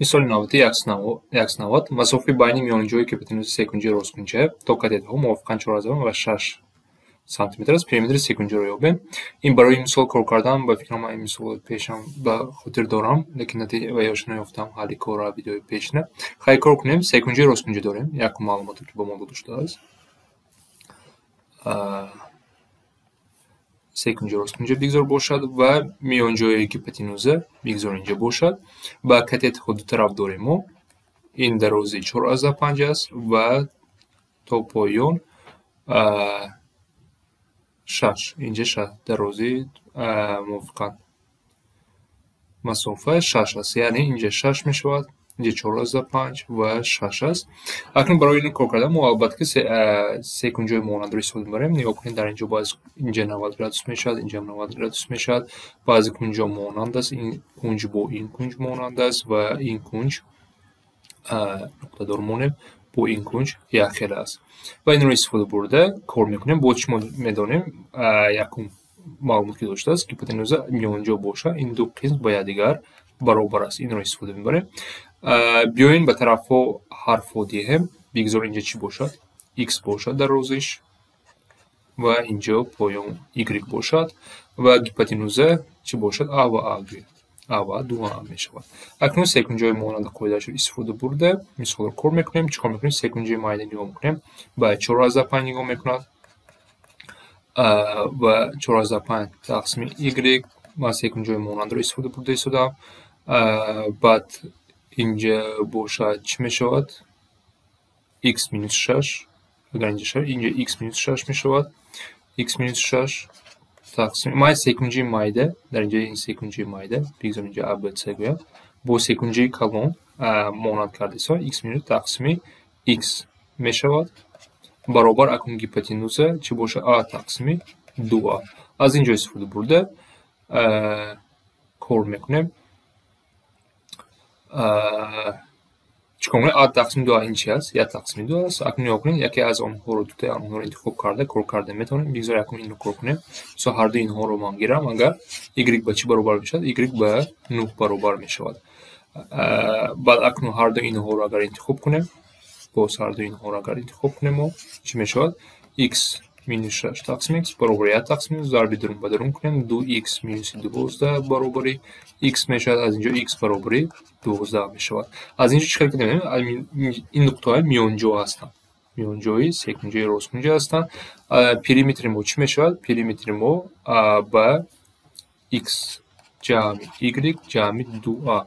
Мисоли навбатӣ 190. Масофаи байни миёнҷои гипотенузаи секунҷаи росткунҷа то катетҳо мувофиқан 4,5 ва 6 сантиметр аст. Периметри секунҷаро ёбем. Ин барои мисол кор кардан, ба фикрам, ман ин мисолро пешам ба хотир дорам, лекин натиҷа ва ёшро наёфтам ҳалли корра видеои пешина. Хай, кор кунем. Секунҷаи росткунҷа дорем. Якум маълумоте, ки ба мо дода шудааст. Секунҷа росткунҷа бигзор бошад ва миёнҷои гипотенуза бигзор инҷа бошад. Ба катетҳо ду тараф дорем мо. Ин дарозӣ 4,5 аст ва то поён 6. Инҷа 6 дарозӣ мувофиқан масофа 6 аст. Яъне инҷа 6 мешавад, инҷа 4,5 ва 6 аст. Акнун барои ин кор кардан мо албатта ки секунҷои монандро истифода мебарем. Нигоҳ кунед, дар инҷо баъз инҷа 90 градус мешавад, инҷам 90 градус мешавад. Баъзе кунҷҳо монанд аст, ин кунҷ бо ин кунҷ монанд аст ва ин кунҷ нуқтадор монем бо ин кунҷ якхела аст. Ва инро истифода бурда кор мекунем. Боз чӣ мо медонем? Якум маълумот, ки доштааст, гипотенуза миёнҷо бошад, ин ду қисм ба якдигар баробар аст. Инро истифода мебарем. Биёем, ба тарафҳо ҳарфҳо диҳем. Бигзор инҷа чӣ бошад? X бошад дарозиш ва инҷо поён y бошад ва гипотенуза чӣ бошад? А ва а гӯем. А ва ду а мешавад. Акнун секунҷои монанди қоидаашро истифода бурда мисолро кор мекунем. Чӣ кор мекунем? Секунҷои майда нигоҳ мекунем. Ба 4,5 нигоҳ мекунад ва 4,5 тақсими y. Ман секунҷои монандро истифода бурда истодам. Баъд инҷа бошад, чӣ мешавад? X минус 6. Агар инҷа шавад, инҷа x минус 6 мешавад. X минус 6 тақсим ман секунҷаи майда, дар инҷа ин секунҷаи майда, бигзор инҷа а, б, с гӯям, бо секунҷаи калон монанд карда исто, x минус тақсими x мешавад баробар. Акнун гипотенуза чӣ бошад? А тақсими 2а. Аз ин ҷо истифода бурда кор мекунем. Чӣ кор мекунем? А тақсими 2а ин чи аст? Як тақсими ду аст. Акнун нигоҳ кунед, яке аз онҳоро, дутаи онҳоро интихоб карда кор карда метавонем. Бигзор якум инро кор кунем. Мисол, ҳарду инҳоро ман гирам, агар y ба чӣ баробар мешавад? Y ба 9 баробар мешавад. Баъд акнун ҳарду инҳоро агар интихоб кунем, боз ҳарду инҳоро агар интихоб кунем, мо чӣ мешавад? X минус 6 тақсими x баробари як тақсими зарби дурум ба дурум кунем, 2x минуси 12 баробари x мешавад. Аз инҷо x баробари 12 мешавад. Аз инҷо чӣ хел ки мебинем, ин нуқтаҳои миёнҷо ҳастанд, миёнҷои секунҷаи росткунҷа ҳастанд. Периметри мо чӣ мешавад? Периметри мо ба x ҷамъи y ҷамъи 2а.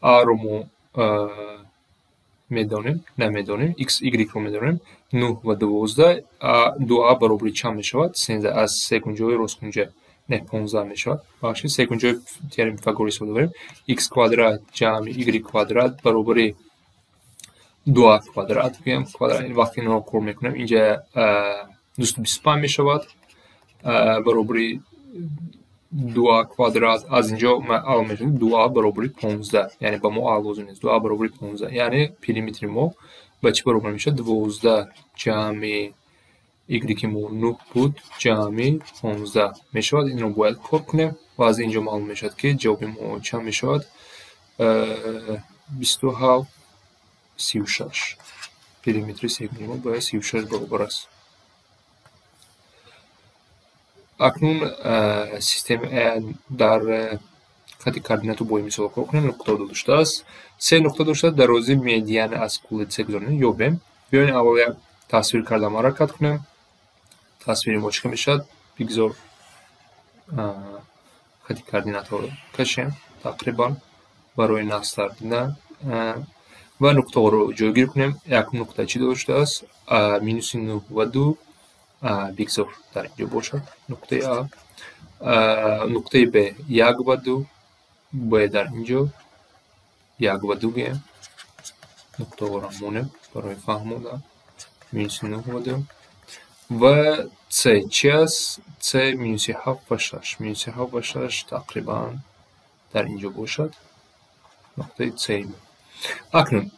А-ро мо медонем, намедонем, x, y-ро медонем, 9 ва 12. 2а баробари чанд мешавад? 13 аз секунҷои росткунҷа, не, 15 мешавад. Бахшед, секунҷои теореми Пифагор истифода барем. X квадрат ҷамъи y квадрат баробари 2а квадрат гӯем. Квадрат вақте инро кор мекунем, инҷа 225 мешавад баробари 2а квадрат. Аз инҷо маълум мешавад, 2а баробари 15, яъне ба мо а лозим нест. 2а баробари 15, яъне периметри мо ба чӣ баробар мешавад? 12 ҷамъи y мо 9 буд ҷамъи 15 мешавад. Инро бояд кор кунем ва аз инҷо маълум мешавад, ки ҷавоби мо чанд мешавад? 27, 36. Периметри секунҷи мо ба 36 баробар аст. Акнун система дар хати координату бо ин мисол кор кунем. Нуқта дода шудааст, се нуқта доштааст. Дарозии медиана аз кулли се гузаронем, ёбем. Биёем, аввал як тасвир карда ҳаракат кунем. Тасвири мо чӣ хел мешавад? Бигзор хати координатҳоро кашем тақрибан барои нақстар дидан ва нуқтаҳоро ҷойгир кунем. Якум нуқта чӣ дода шудааст? Минуси 9 ва 2, бигзор дар инҷо бошад нуқтаи а. Нуқтаи б як ва 2, б дар инҷо як ва 2 гӯем. Нуқтаҳоро монем барои фаҳмода, минуси 9 ва 2. Ва с чи аст? С минуси 7 ва 6, минуси 7 ва 6 тақрибан дар инҷо бошад нуқтаи с мо. Акнун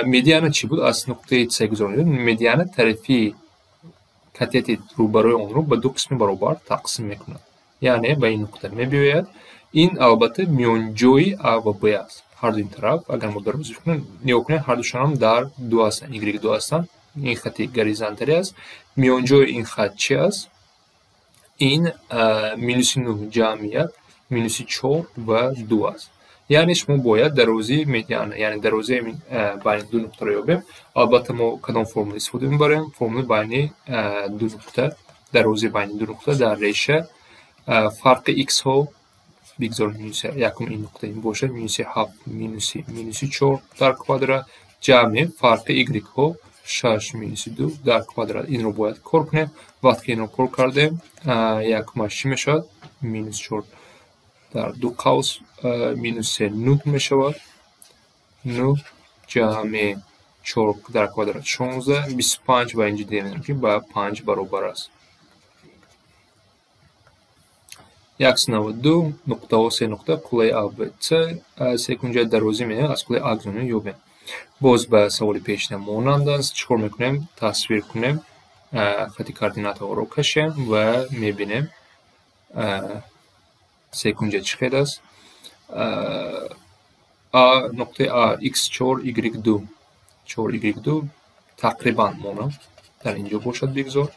медиана чӣ буд? Аз нуқтаи с гузаронидем. Медиана тарафи катети рӯбарӯи онро ба ду қисми баробар тақсим мекунад, яъне ба ин нуқта мебиёяд. Ин албатта миёнҷои а ва б аст. Ҳар ду ин тараф агар мо дарозӣ кунем, нигоҳ кунем, ҳар душон дар ду ҳастанд, y ду ҳастанд. Ин хати горизонталӣ аст. Миёнҷои ин хат чи аст? Ин минуси 9 ҷамъи 1, минуси 4 ва 2 аст. Яъне шумо бояд дарозии медиана, яъне дарозии байни ду нуқтаро ёбем. Албатта мо кадом формула истифода мебарем? Формулаи байни ду нуқта, дарозии байни ду нуқта дар реша фарқи x-ҳо бигзор минуси якум ин нуқта ин бошад, минуси 7 минуси минуси 4 дар квадрат ҷамъи фарқи y-ҳо 6 минуси 2 дар квадрат. Инро бояд кор кунем. Вақте ки инро кор кардем, якумаш чӣ мешавад? Минус 4 дар ду қавс минус 3 9 мешавад. 9 ҷамъи 4 дар квадрат 16, 25 ва инҷо дидем ки ба 5 баробар аст. 192 нуқтаҳо се нуқта қуллаи А, Б, С, секунҷаи дарозӣ меояд аз қуллаи А гузаронем ёбем. Боз ба саволи пешина монанд аст. Чӣ кор мекунем? Тасвир кунем, хати координатаҳоро кашем ва мебинем секунҷа чӣ хел аст. А нуқтаи А x4 y2, 4 y2 тақрибан монанд дар инҷо бошад бигзор.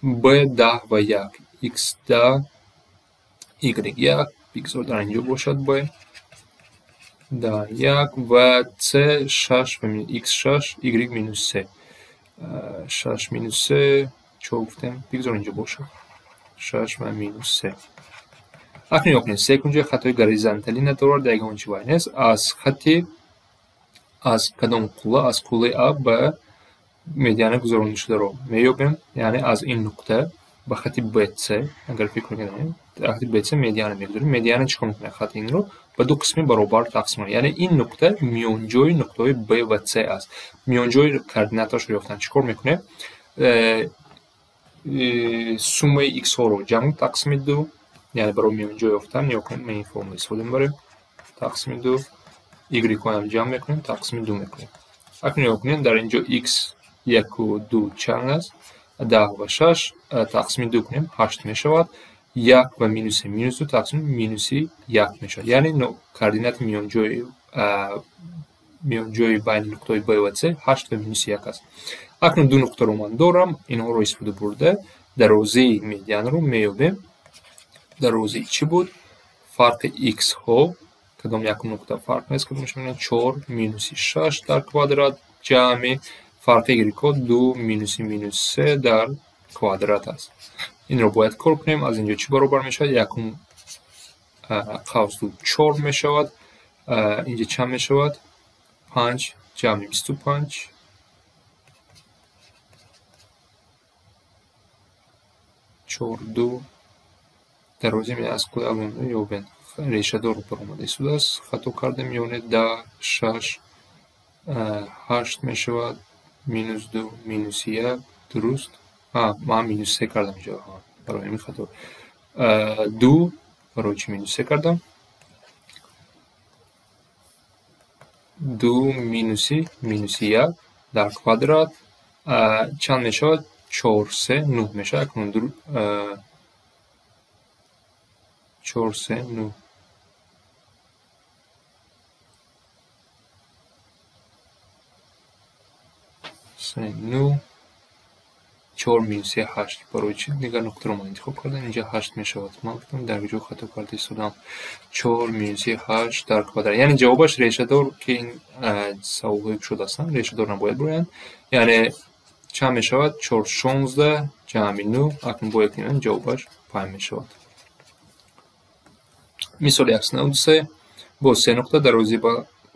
Б 10 ва 1, x10 y1 бигзор дар инҷо бошад Б 10 1 ва С 6 ва x6 y минус 3, 6 минус 3 4 гуфтем, бигзор инҷо бошад 6 ва минус 3. Акнун нигоҳ кунед, секунҷаи хатҳои горизонталӣ надорад, ягон чи вай нест. Аз хати аз кадом қулла, аз қуллаи А ба медиана гузаронида шударо меёбем, яъне аз ин нуқта ба хати БЦ, агар фикр кунем, хати БЦ медиана мегузорем. Медиана чӣ кор мекунад? Хати инро ба ду қисми баробар тақсим мекунад. Яъне ин нуқта миёнҷои нуқтаҳои Б ва С аст. Миёнҷои координаташро ёфтан чӣ кор мекунем? Суммаи x-ҳоро ҷамъ тақсими 2, яъне барои миёнҷой ёфтан нигоҳ кунед, мо ин формула истифода мебарем. Тақсими 2, y-ҳоям ҷамъ мекунем, тақсими 2 мекунем. Акнун нигоҳ кунед, дар инҷо x 1 ва 2 чанд аст? 10 ва 6 тақсими 2 кунем, 8 мешавад. 1 ва минус 3 минус 2 тақсими минуси 1 мешавад. Яъне координати миёнҷои байни нуқтаҳои Б ва С 8 ва минуси 1 аст. Акнун ду нуқтаро ман дорам, инҳоро истифода бурда дарозии медианро меёбем. Дарозии чӣ буд? Фарқи x-ҳо, кадом якум нуқта фарқ нест, кадомаш мебинем 4 минуси 6 дар квадрат ҷамъи фарқи y-ҳо 2 минуси минус 3 дар квадрат аст. Инро бояд кор кунем. Аз инҷо чӣ баробар мешавад? Якум қавс 2 4 мешавад. Инҷо чанд мешавад? 5 ҷамъи 25 4 2 дарозӣ аз қуллаи А ёбем. Решадор баромада истодааст. Хато кардем, ёне 10 6 8 мешавад, минус 2 минуси 1 дуруст. Ман минус 3 кардам инҷо, барои ҳамин хато. 2 барои чӣ минус 3 кардам? 2 минуси минуси 1 дар квадрат чанд мешавад? 4 3 9 мешавад. Акнун 4 3 9 3 9 4 минус 3 8. Барои чӣ дигар нуқтаро ман интихоб кардам? Инҷо 8 мешавад. Ман гуфтам дар ҷо хато карда истодам. 4 минус 8 дар квадрат. Яъне ҷавобаш решадор, ки ин саволҳои кушод ҳастанд, решадор набояд бироянд. Яъне чанд мешавад? 4 16 ҷамъи 9. Акнун бояд кунем, ҷавобаш 5 мешавад. Мисоли 193 боз се нуқта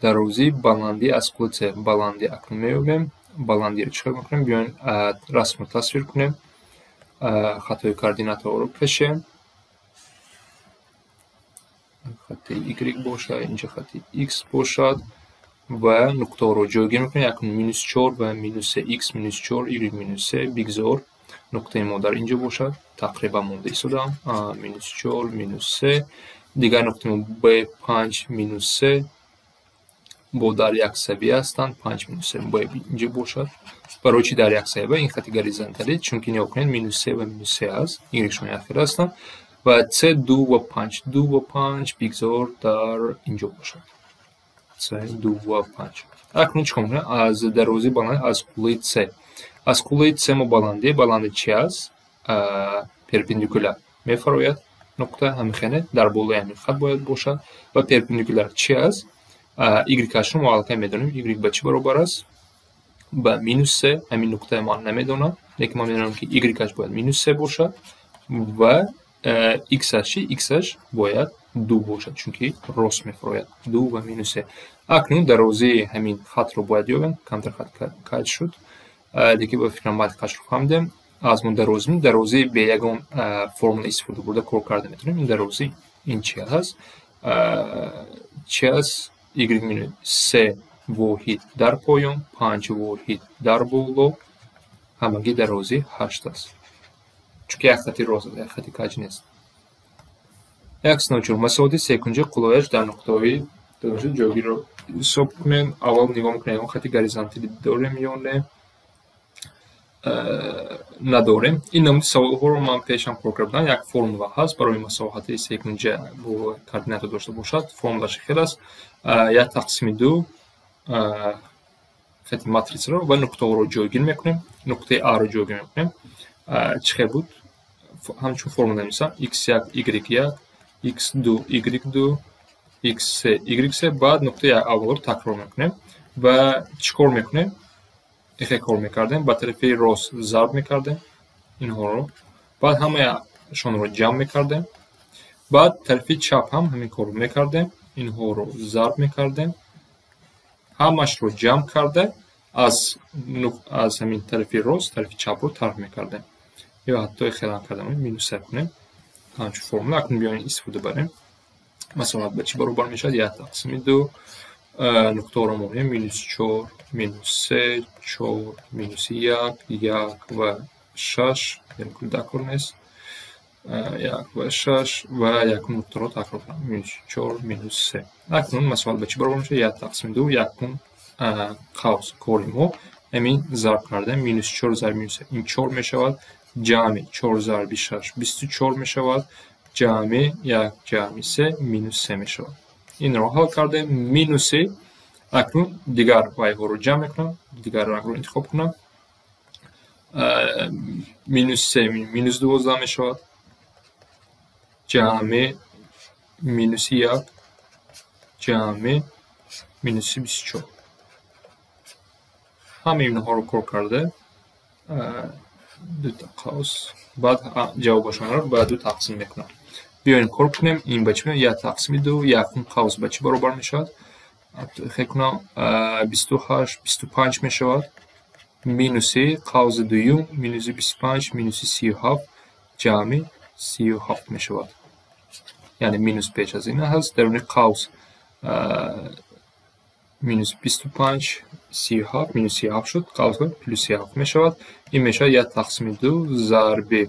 дарозии баландӣ аз қуллаи С. Баландӣ акнун меёбем. Баландиро чӣ кор мекунем? Биёем расмро тасвир кунем, хатҳои координатаҳоро кашем. Хати Y бошад, инҷо хати X бошад ва нуқтаҳоро ҷойгир мекунем. Якум минус 4 ва минус 3, X минус 4, Y минус 3. Бигзор нуқтаи мо дар инҷо бошад. Тақрибан монда истодам. Минус 4 минус 3. Дигар нуқтаи мо Б 5 минус 3 бо дар як савия ҳастанд. 5 минус 3 Б инҷо бошад. Барои чӣ дар як савия? Ин хати горизонталӣ, чунки нигоҳ кунед минус 3 ва минус 3 аст, Y-шон якхел ҳастанд. Ва С 2 ва 5, 2 ва 5 бигзор дар инҷо бошад. С, 2 ва 5. Акнун чӣ кор мекунем? Аз дарозии баландӣ аз қуллаи С. Аз қуллаи С мо баландӣ, баландӣ чи аст? Перпендикуляр мефарояд нуқта, ҳамин дар болои ҳамин хат бояд бошад ва перпендикуляр чи аст? Y-ашро мо аллакай медонем. Y ба чӣ баробар аст? Ба минус се. Ҳамин нуқтаи ман намедонам, лекин ман медонам, ки Y-аш бояд минус се бошад ва X-аш чи? X-аш бояд ду бошад, чунки рост мефарояд. Ду ва минус се. Акнун дарозии ҳамин хатро бояд ёбем. Камтар хат каҷ шуд, лекин ба фикрам мантиқашро фаҳмидем. Аз мо дарозӣ, дарозии бе ягон формула истифода бурда кор карда метавонем. Ин дарозӣ ин чи аст? Чи аст? Y минус се воҳид дар поён, панҷ воҳид дар боло, ҳамагӣ дарозӣ ҳашт аст. Чунки як хати рост аст, як хати каҷ нест. 194. Масоҳати секунҷаи қуллаҳояш дар нуқтаҳои додашуда ҷойгирро ҳисоб кунем. Аввал нигоҳ мекунем, ягон хати горизонталӣ дорем ё не? Надорем. Ин намуди саволҳоро ман пешам кор карда будам. Як формула ҳаст барои масоҳати секунҷа бо координата дошта бошад. Формулаш хел аст: як тақсими ду хати матрисаро ва нуқтаҳоро ҷойгир мекунем. Нуқтаи А-ро ҷойгир мекунем. Чӣ хел буд? Ҳамчун формула нависам: x1 y1, x2 y2, x3 y3. Баъд нуқтаи аввалро такрор мекунем ва чӣ кор мекунем? Ихе кор мекардем: ба тарафи рост зарб мекардем инҳоро, баъд ҳамаашонро ҷамъ мекардем, баъд тарафи чап ҳам ҳамин корро мекардем, инҳоро зарб мекардем, ҳамашро ҷамъ карда, аз ҳамин тарафи рост тарафи чапро тарҳ мекардем. Ё ҳатто хелам кардам, минус кунем ҳамчун формула. Акнун биёем истифода барем. Масоҳат ба чӣ баробар мешавад? Як тақсими ду, нуқтаҳоро мебинем: минус чор, минус се, чор, минуси як, як ва шаш. Дакор нест. Як ва шаш ва якум нуқтаро такрор кунам: минус чор, минус се. Акнун масоҳат ба чӣ баробар мешавад? Як тақсими ду, якум қавс, кори мо ҳамин зарб кардем: минус чор зарби минус се ин чор мешавад, ҷамъи чор зарби шаш 24 мешавад, ҷамъи як ҷамъи се минус се мешавад. Инро ҳал кардем. Минуси, акнун дигар вайҳоро ҷамъ мекунам, дигар рангро интихоб кунам: минус се минус 12 мешавад, ҷамъи минуси як ҷамъи минуси 24. Ҳамаи инҳоро кор карда, дута қавс, баъд ҷавобашонро ба ду тақсим мекунам. Биёем кор кунем. Ин ба чӣ? Як тақсими ду, якум қавс ба чӣ баробар мешавад? Хел кунам: 28, 25 мешавад, минуси қавзи дуюм минуси 25, минуси 37, ҷамъи 37 мешавад. Яъне минус пеш аз ин ҳаст. Даруни қавс минус 25, 37, минус 37 шуд, қавс плюс 37 мешавад. Ин мешавад як тақсими ду зарби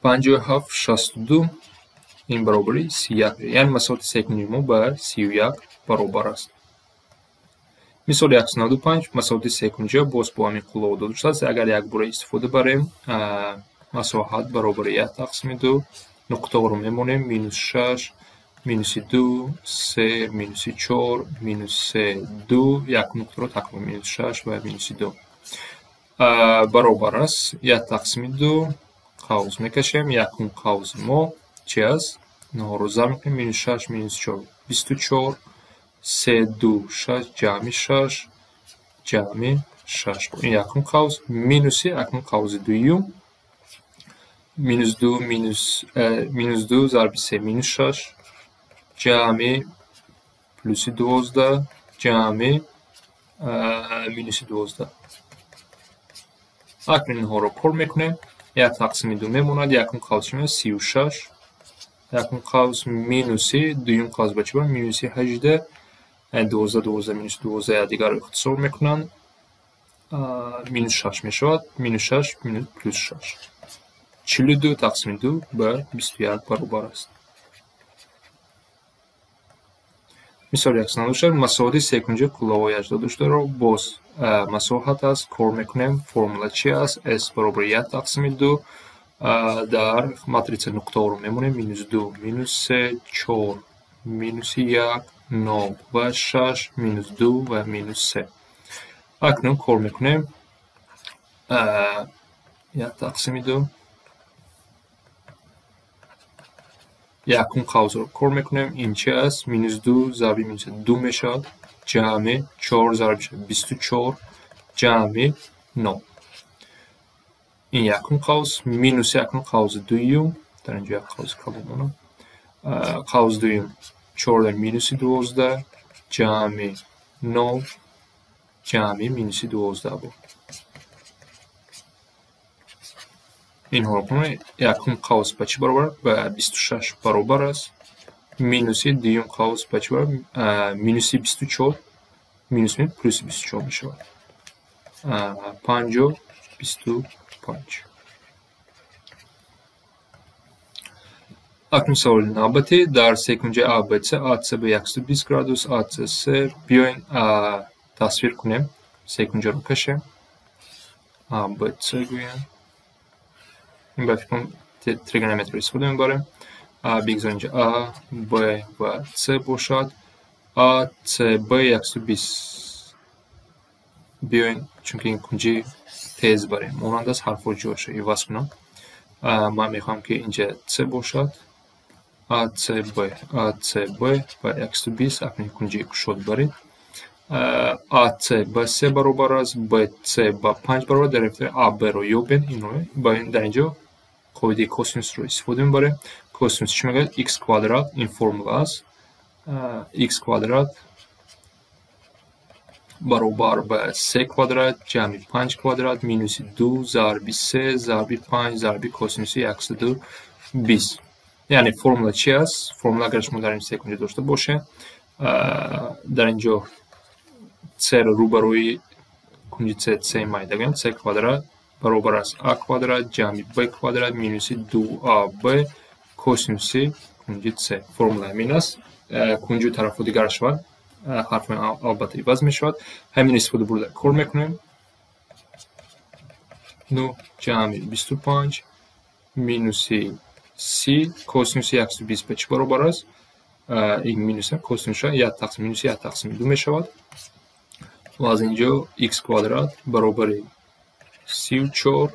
57, 62. Ин баробари 31, яъне масоҳати секунҷи мо ба 31 баробар аст. Мисоли 195. Масоҳати секунҷа боз бо ҳамин қуллаҳо дода шудааст. Агар якбора истифода барем, масоҳат баробари як тақсими ду, нуқтаҳоро мемонем: минус шаш, минуси ду, се, минуси чор, минус се, ду. Як нуқтаро такрор: минус шаш ва минуси ду. Баробар аст як тақсими ду, қавс мекашем. Якум қавси мо чи аст? Инҳоро зарб мекунем: минус шаш минус чор 24, се, ду, шаш, ҷамъи шаш, ҷамъи шаш. Ин якум қавс. Минуси, акнун қавси дуюм: минус ду, минус ду зарби се минус шаш, ҷамъи плюси 12, ҷамъи минуси 12. Акнун инҳоро кор мекунем. Як тақсими ду мемонад. Якум қавс чи мешавад? 36. Якум қавс минуси дуюм қавс ба чӣ баробар? Минуси 18. 12, 12, минус 12 якдигарро ихтисор мекунанд, минус шаш мешавад. Минус шаш минус плюс шаш, 42 тақсими ду ба 21 баробар аст. Мисоли 196. Масоҳати секунҷаи қуллаҳояш дода шударо. Боз масоҳат аст, кор мекунем. Формула чи аст? S баробари як тақсими ду, дар матрица нуқтаҳоро мемонем: минус ду, минус се, чор, минуси як. 9 ва 6, минус 2 ва минус 3. Акнун кор мекунем. 1 тақсими 2. Якум қавсро кор мекунем. Ин чи аст? Минус 2 зарби минус 2 мешавад. Ҷамъи 4 зарби 24 ҷамъи 9. Ин якум қавс, минуси якум қавси дуюм, дар инҷо як қавси калон монам. Қавс дуюм 4 минуси 12 ҷамъи 9 ҷамъи минуси 12 буд. Инҳоро кунем. Якум қавс ба чӣ баробар? Ба 26 баробар аст. Минуси дуюм қавс ба чӣ баробар? Минуси 24, минус минус плюси 24 мешавад. 5 25. Акнун саволи навбатӣ дар секунҷаи ABC, ACB 120 градус, ACC. Биёен тасвир кунем, секунҷаро кашем. ABC гӯем. Ин ба фикрам тригонометрро истифода мебарем. Бигзор инҷа А, Б ва С бошад. ACB 120. Биёен, чунки ин кунҷи тез барем, монанд аст, ҳарфҳо ҷояшро иваз кунам. Ман мехоҳам, ки инҷа С бошад. ACB, ACB ба 120, акнун кунҷи кушод баред. AC ба 3 баробар аст, BC ба 5 баробар. Дар ин AB-ро ёбед. Дар инҷо қоидаи косинусро истифода мебарем. Косинус чӣ мегӯяд? X квадрат, ин формула аст. X квадрат баробар ба 3 квадрат ҷамъи 5 квадрат минуси 2 зарби 3 зарби 5 зарби косинуси 120. Яъне формула чи аст? Формула агар шумо дар ин секунҷа дошта бошед, дар инҷо c-ро рӯбарӯи кунҷи c, c майда гӯем, c квадрат баробар аст a квадрат ҷамъи b квадрат минуси 2ab косинуси кунҷи c. Формула ҳамин аст. Кунҷу тарафҳо дигар шавад, ҳарфҳои албатта иваз мешавад. Ҳамин истифода бурда кор мекунем. 9 ҷамъи 25 минуси 30 косинуси 120 ба чӣ баробар аст? Ин минус косинус 1 тақсим минуси 1 тақсим 2 мешавад. Ва аз инҷо x квадрат баробари 34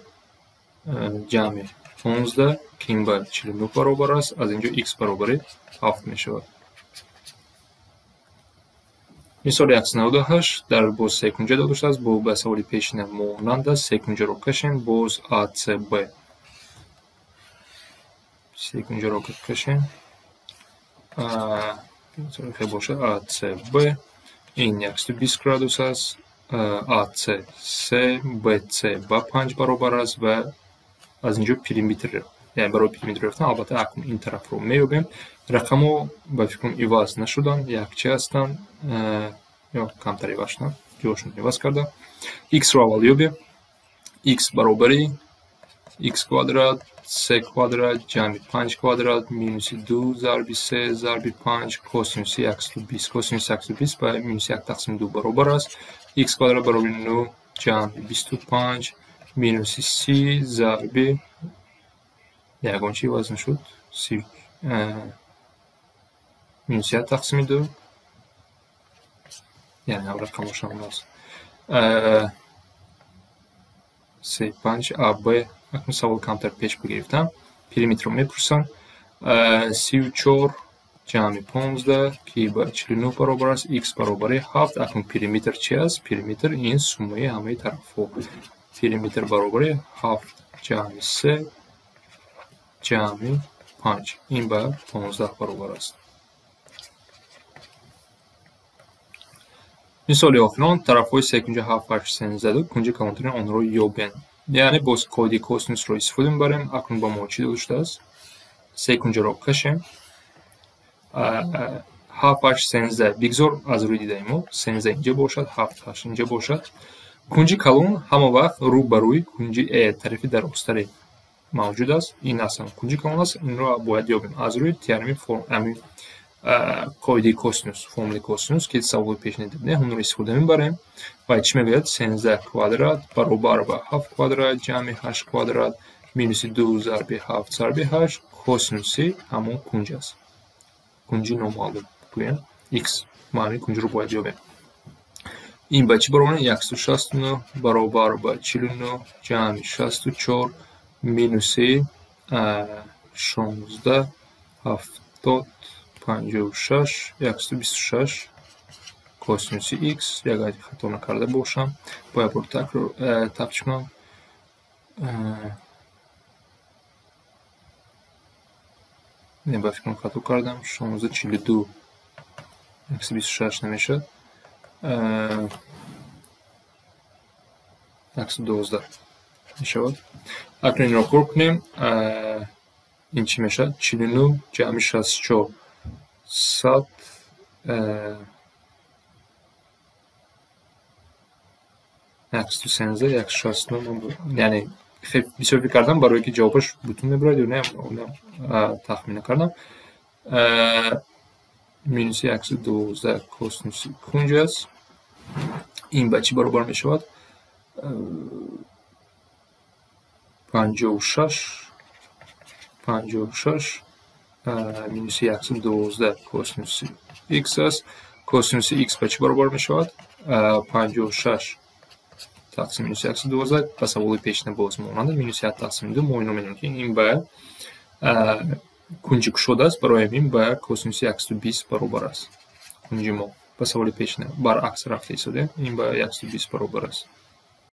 ҷамъи 15, ки ин ба 49 баробар аст. Аз инҷо x баробари 7 мешавад. Мисоли 198 дар боз секунҷа дода шудааст, бо ба саволи пешина монанд аст. Секунҷаро кашем, боз ACB. Секунҷаро кашем. Хел бошад ACB. Ин 120 градус аст. AC 3, BC ба 5 баробар аст ва аз инҷо периметр, яъне барои периметр ёфтан албатта акнун ин тарафро меёбем. Рақамҳо ба фикрам иваз нашуданд, якча ҳастанд ё камтар иваз шуданд, ҷояшон иваз карда. X-ро аввал ёбем. X баробари x квадрат c квадрат ҷамъи 5 квадрат минуси 2 зарби 3 зарби 5 косинуси 120. Косинуси 120 ба минуси 1 тақсим 2 баробар аст. X квадрат баробари 9 ҷамъи 25 минуси 30 зарби ягон чи иваз нашуд, минус 1 тақсими 2, яъне ҳам рақамҳошам аст. 3 5 AB. Акнун савол камтар пеш бигирифтам. Периметрро мепурсам. 34 ҷамъи 15 ки ба 49 баробар аст, x баробари 7. Акнун периметр чи аст? Периметр ин суммаи ҳамаи тарафҳо. Периметр баробари 7 ҷамъи 3 ҷамъи 5. Ин ба 15 баробар аст. Мисоли охирон тарафҳои секунҷа 7, 8, 13 кунҷи калонтарини онро ёбед. Яъне боз қоидаи косинусро истифода мебарем. Акнун ба мо чӣ дода шудааст? Секунҷаро кашем. 7, 8, 13. Бигзор аз рӯи дидаи мо 13 инҷа бошад, 7, 8 инҷа бошад. Кунҷи калон ҳама вақт рӯ ба рӯи кунҷи тарафи дарозтаре мавҷуд аст. Ин аслан кунҷи калон аст. Инро бояд ёбем аз рӯи теореми қоидаи косинус, формулаи косинус, ки саволи пешина дидем, ҳамонро истифода мебарем. Ва чӣ мегӯяд? 13 квадрат баробар ба 7 квадрат ҷамъи 8 квадрат минуси 2 зарби 7 зарби 8 косинуси ҳамон кунҷ аст. Кунҷи номаълум гӯям Х. Мо ҳамин кунҷро бояд ёбем. Ин ба чӣ баробар? 169 баробар ба 49 ҷамъи 64 минуси 16 70 56 126 косинуси х. Агар хато накарда бошам, бояд бор тафтиш кунам. Не, ба фикрам хато кардам. 16 42 126 намешавад. 112 мешавад. Акнун инро кор кунем. Ин чӣ мешавад? 49 ҷамъи 64 100 113 169. Яъне бисёр фикр кардам, барое ки ҷавобаш бутун мебарад ё не, тахмин накардам. Минуси 112 косинуси кунҷ аст. Ин ба чӣ баробар мешавад? 56 56 минуси 112 косинуси х аст. Косинуси х ба чӣ баробар мешавад? 56 тақсим минуси 112. Ба саволи пешина боз монанда минуси 1 тақсим 2. Мо ино медонем, ки ин ба кунҷи кушод аст, барои ҳамин ба косинуси 120 баробар аст. Кунҷи мо ба саволи пешина баръакс рафта истодем, ин ба 120 баробар аст.